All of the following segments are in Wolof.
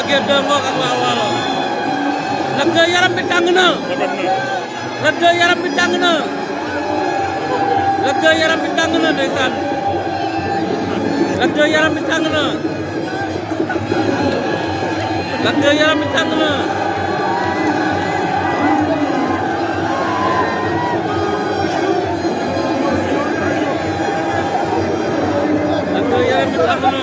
Guiers 2 ngoog ak waa Waalo Lac 2 yaram bi tàng na Lac 2 yaram bi tàng na Lac 2 yaram bi tàng na ndeysaan Lac 2 yaram bi tàng na Lac 2 yaram bi tàng na Lac 2 yaram bi tàng na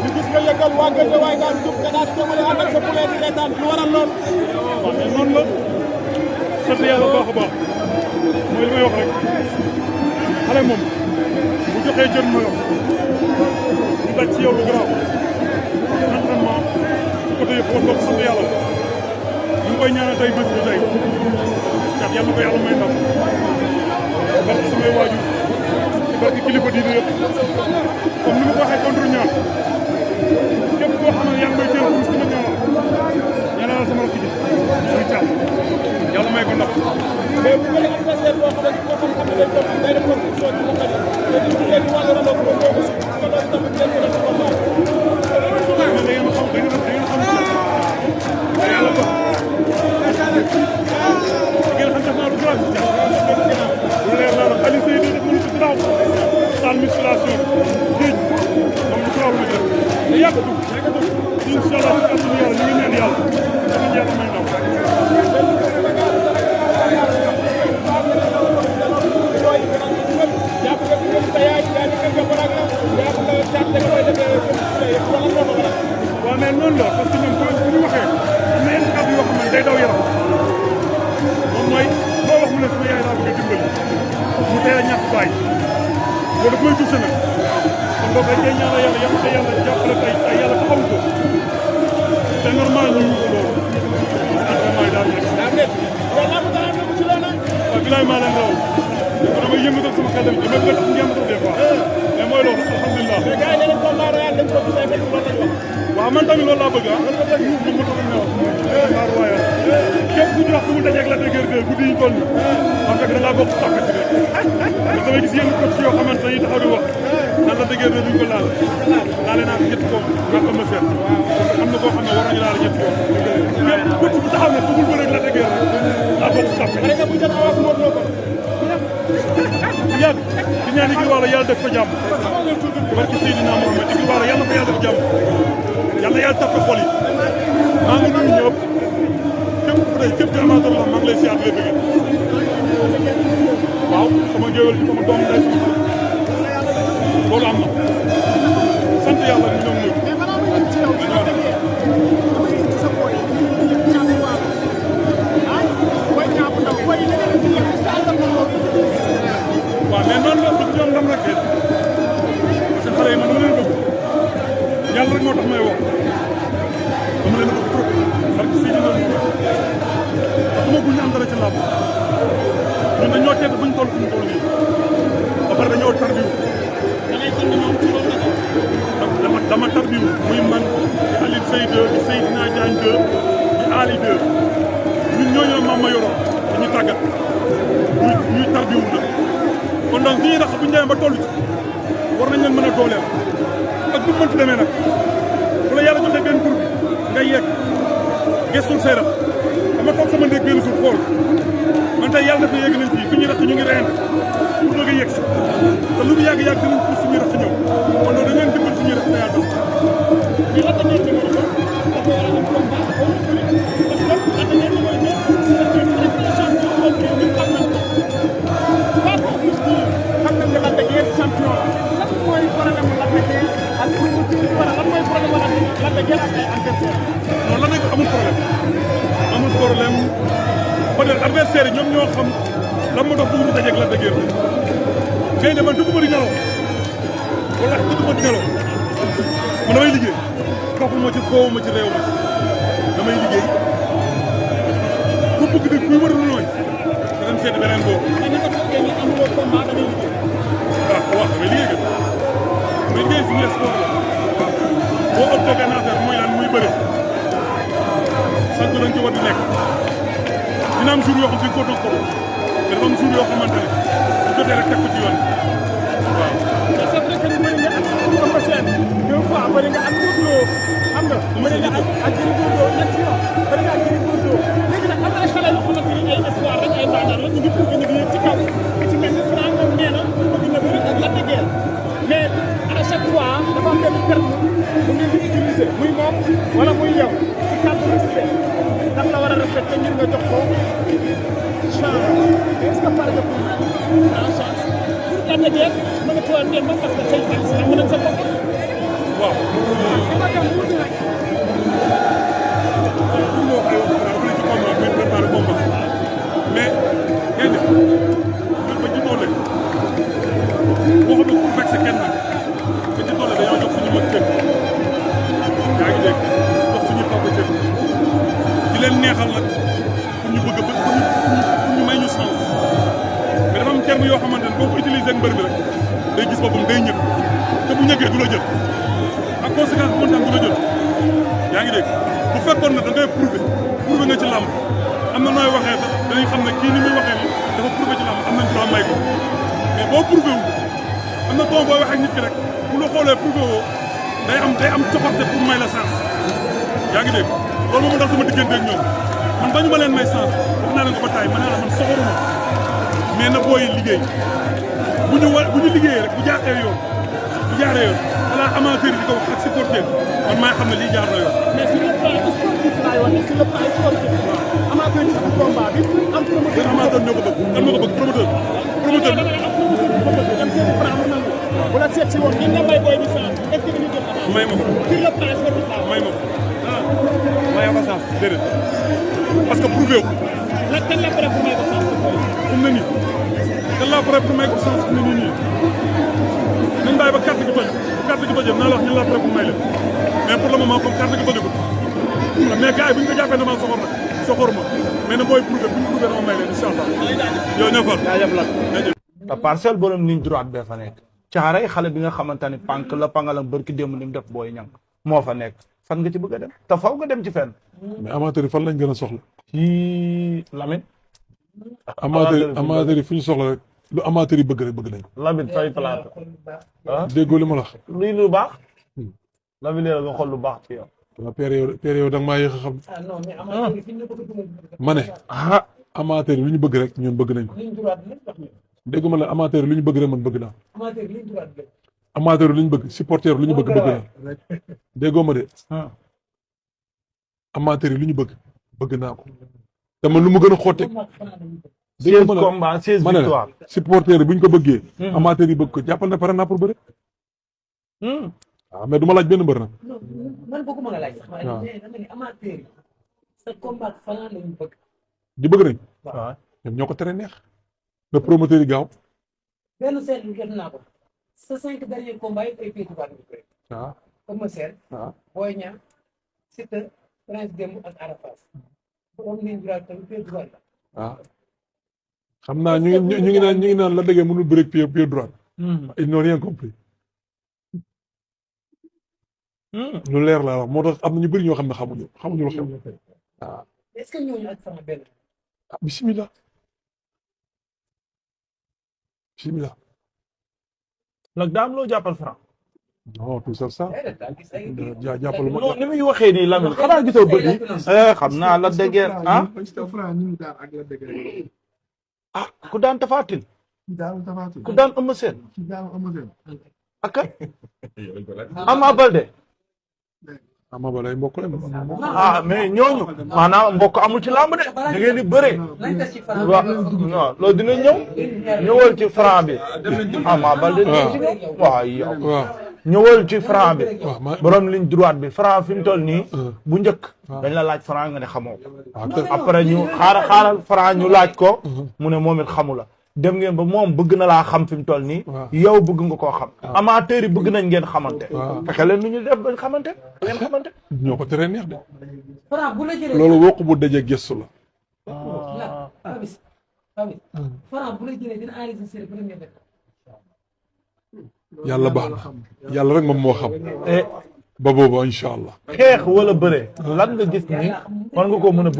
ñu gis nga yëgal waa Guèye waaye daal jub nga daal jëmale ànd ak sa poulet di reetaan lu waral lool. waaw mais noonu la sant yàlla baax a baax mooy li may wax rek xale moom bu joxee jën ma yor ñu daj ci yow lu garaaw entraînement ci côté yëpp war nga ko sant yàlla ñu ngi koy ñaanal tey bés bi tey kat yàlla na ko yàlla may ndam barke samay waajur ci barke kilifa diine yëpp comme ni ma ko waxee contre ñaar képp koo xam ne yaa ngi koy jël pour sama ñaanal ñaanal sama rakk ji muy caam yàlla may ko ndam. mais bu bëri adversaire boo xam ne koo xam ne day def compétition ci mu xarit te ñu ngi leen di wàllu rënd ak moom boobu si te loolu tamit dañ ko def ko baax. da ngeen xam te yàlla ko ngeen xam def naa lu grave lu leer naa la Aliou Seye def mënu ci ginnaaw salle musculation géej moom lu grave lu def te yàggatu incha allah ci kàttanu yàlla ñu ngi neen yàlla danañ yàlla may ndaw waaw mais noonu la parce que ñoom bu ñu waxee am na yenn kàddu yoo xam ne day daw yaram moom mooy loo wax mu ne sama yaay laa bëgg a dimbali mu teel a ñàkk bàyyi loolu daf may touché nag kon boobu dañ koy ñaanal yàlla yàlla te yàlla jàppale tey ay yàlla taxaw ko c'est normal ñu loolu entraînement yi daal nekk waaw bilaay maa leen raw damay yëngatal sama xel tamit damay bëgg a ngeen des fois mais mooy loolu alhamdulilah waaw man tamit loolu laa bëgg ah man ma tax ne wax Ndar waaye képp ku ñu wax ku mu dajeeg la dëgër de guddi yi toll nii en fait da ngaa bokk tàkkat ci rek damay gis yenn coach yoo xamante ne taxaw di wax naan la dëgër de duñ ko laale naa ko ñetti koom ñàkk ma seet am na koo xam ne war nañu laal ñetti yoon képp coach bu taxaw ne bëggul bëre la dëgër laa bokk tàkkat yàgg di ñaan Igri Walo yàlla def fa jàmm barki Seydina Mohamed Igri Walo yàlla na fa yàlla def jàmm yàlla yàlla tappe xol yi maa ngi nuyu ñëpp képp ku dee képp amateur la maa ngi lay siyaat lay bëgg waaw sama géwél bi sama doom day loolu am na sant yàlla ñu ñoom ñëpp waaw mais noonu la du ñoom ndam rek parce que xale yi man dama leen bëgg yàlla rek moo tax may wax dama leen bëgg trop parce que fii dina xama guñu am dara ci làmb ñun dañoo tedd buñ toll fu ñu toll nii ba pare dañoo tarbiwu dama tarbiwu muy man di Aliou Seye 2 di Seydina Diagne 2 di Ali 2 ñun ñooñoo maam ma yoroo dañuy tàggat ñuy tarbiwu nag kon donc fi ñuy rax bu ñu demee ba toll ci war nañ leen mën a dooleel ak bu mënti demee nag bu la yàlla joxee benn tur bi nga yegg gestul say rax dama toog sama ndéeg benn jour xool man tey yàlla def na yegg nañ fii fi ñuy rax ñu ngi reyante pour bëgg a yegg si te lu mu yàgg-yàgg dinañ pour suñuy rax ñëw kon donc dañ leen dimbal suñuy rax te yàlla non la nekk amul problème peut-être adversaire yi ñoom ñoo xam lan moo tax bëgg ñu dajeeg la dëgër xëy na man dugg ma di nelaw wala dugg ma di nelaw man damay liggéey kooku ma ci foofu ma ci réew ma damay liggéey ku bëgg de kuy wër lu nooy da dem seeti beneen boobu waaw damay liggéey kat damay liggéey suñu sport la boo ëpp benn affaire muy lan muy bëri sant dañ ci war di nekk dina am jour yoo xam ne dañ ko toog te dafa am jour yoo xamante ne jotee rek teg ko ci yoon waaw. te c'est vrai que ni bëri nga ak Eumeu Sène 2 fois bëri nga ak Modou Lo xam nga bëri nga ak Gris Bordeaux ñetti yoon bëri nga ak Gris Bordeaux léegi nag am na ay xale yoo xamante ni ay espoir rek ay ndaanaan la ñu ngi pour que ñu ngi yëg ci kaw ku ci mel ni Franc moom nee na bëgg na bëri ak Lac de Guiers mais à chaque fois dafa am benn terme bu ngeen di utiliser muy moom wala muy yow ci kàddu respect daf la war a respecté ngir nga jox ko chance est-ce que pare nga pour en chance Lac de Guiers mën nga tuwal dem ba parce que say fans am nañ sa bopp waaw. dama dem tuuti rek moo ay wax dafa la ci combat muy préparé combat mais kenn ñun ba ci doole boo xam ne ku fekk sa kenn nag ba ci doole dañoo jox suñu mag cër yaa ngi dégg jox suñu papa cër di leen neexal nag pour ñu bëgg ba pour ñu may ñu sens mais dafa am terme yoo xamante ne boo ko utilisé ak mbër bi rek day gis boppam day ñëpp te bu ñëggee du la jël ak conséquence bu mënti am du la jël yaa ngi dégg bu fekkoon ne da ngay prouvé nga ci làmb am na nooy waxee sax dañuy xam ne kii ni muy waxee ni dafa prouvé ci làmb am nañ droit may ko mais boo prouvé wu am na ton booy wax ak nit ki rek bu la xoolee prouvé woo day am coxorte pour may la chance yaa ngi dégg loolu moom dal sama diggante ak ñoom man bañu ma leen may chance wax naa leen ko ba taay ma ne la man soxoruma mais na booy liggéey bu ñu liggéeyee rek bu jaaree yoon balaa amateur yi di ko wax ak supporter man maa xam ne lii jaar na yoon. mais sur le plan sportif laay wax sur le plan sportif amateur yi combat bi am promoteur amateur ñoo ko bëgg kan moo ko bëgg promoteur dem seeti Franc mu nangu bu la seet si woon ngeen nga may booy bi chance est-ce que dañuy jël avance may ma ko sur le plan sportif may ma ko may ko chance déedéet parce que prouvé wu la kan la pare pour may ko chance fu mu ne nii kan laa pare pour may ko chance fu mu ne nii nañ bàyyi ba carte gi tojee naa la wax ñu la pare pour may leen mais pour le moment comme carte gi tojagul mais gars yi bu ñu ko jàppee damaa soxor ma mais na booy prouvé bu ñu prouvé dama may leen incha allah yow ñëfal te parcelle borom ligne droite bee fa nekk caaray xale bi nga xamante ni pànk la pangalam bërki démb ni mu def booy ñang moo fa nekk fan nga ci bëgg a dem te faw nga dem ci fenn mais amateur yi fan lañ gën a soxla. ci Lamine amateur yi fu ñu soxla rek lu amateur yi bëgg rek bëgg nañ ko. Lamine fay plateau ah déggoo li ma la wax. luy lu baax Lamine la nga xool lu baax ci yow waaw père yow da nga maa yéex a xam. ma ne amateur yi lu ñu bëgg rek ñun bëgg nañ ko. déggu ma la amateur yi lu ñu bëgg rek man bëgg naa. amateur yi lu ñu bëgg supporter lu ñu bëgg bëgg naa. déggoo ma de. amateur yi lu ñu bëgg naa ko. te man lu mu gën a xotteeg. 16 combats 16 victoires supporter yi bu ñu ko bëggee. amateur yi bëgg ko jàppal na pare naa pour bëre. waaw mais du ma laaj benn mbër nag. man bëgguma la laaj. waaw mais dama ne amateur yi sa combat fan lañu bëgg. di bëgg nañ. waaw ñoom ñoo ko tere neex. le promoteur yi gaaw. benn seetlu gën naa ko sa 5 derniers combats yi ay pays tubaab yu bëri. waaw Eumeu Sène. waaw Boy Niang Siteu Prince Demba ak Ada Fass. borom ligne droite tamit pays tubaab la. waaw xam naa ñu ngi naan la déggee mënul bëre pied droite. ils n'ont rien compris. lu leer laa wax moo tax am na ñu bëri ñoo xam ne xamuñu lu xew. waaw est-ce que ñooñu ak Franc benn. ah bisimilah. nag daam loo jàppal Franc non tout ça. jàppalu ma non ni muy waxee nii Lamine xanaa gisoo bët yi xam naa la dëgër ah ah ku daan Tapha Tine ku daan Eumeu Sène ak Ama Baldé Ama Baldé ay mbokk la ah mais ñooñu maanaam mbokk amul ci làmb de da ngeen di bëre waaw non loolu dina ñëwal ci Franc bi Ama Baldé dina ci ñëw waaw yow ñëwal ci Franc bi borom ligne droite bi Franc fi mu toll nii bu njëkk dañ la laaj Franc nga ne xamoo ko après ñu xaaral Franc ñu laaj ko mu ne moom it xamu la dem ngeen ba moom bëgg na laa xam fi mu toll nii yow bëgg nga koo xam amateur yi bëgg nañ ngeen xamante fexe leen nu ñu def bañ xamante ngeen xamante ñoo ko teree neex de Franc bu la jëlee loolu wokk bu dajee gëstu la Franc bu la jëlee dina enregistré premier def yàlla baax na yàlla rek moom moo xam ba boobu incha allah xeex wala bëre lan nga gis ni war nga koo mën a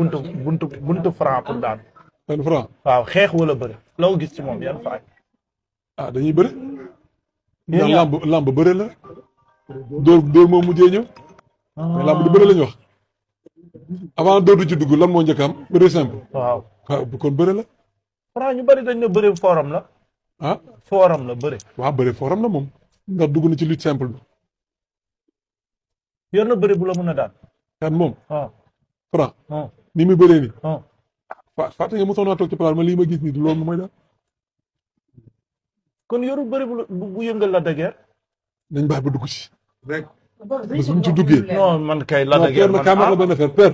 buntu Franc pour daan benn Franc waaw xeex wala bëre loo gis ci moom yan faay ah dañuy bëri. ndax lamb bëri la. dóor moo mujjee ñëw. mais lamb du bëri la ñu wax. avant dóor du ci dugg lan moo njëkk am bëri simple. waaw kon bëri la. Franc ñu bëri dañ ne bëri forum la. ah forum la bëri. waaw bëri forum la moom. ndax dugg na ci lutte simple bi. yor na bëri bu la mën a daan. kan moom. waaw Franc. waaw ni muy bëree nii. waaw. fàtte nga mosoon naa toog ci place ma lii ma gis nii du loolu mooy daal. kon yoru bëri bu yëngal la dëgër. nañ bàyyi ba dugg ci. rek bés bu ñu ci duggee. non man kay la dëgër man ah la benn affaire père.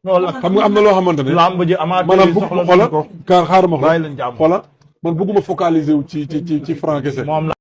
non la xam nga am na loo xamante ne. lamb ji amaat maanaam bu xoola xaaral ma bàyyi leen jàmm xoola man bëgguma focaliser wu ci Franc kese. moom la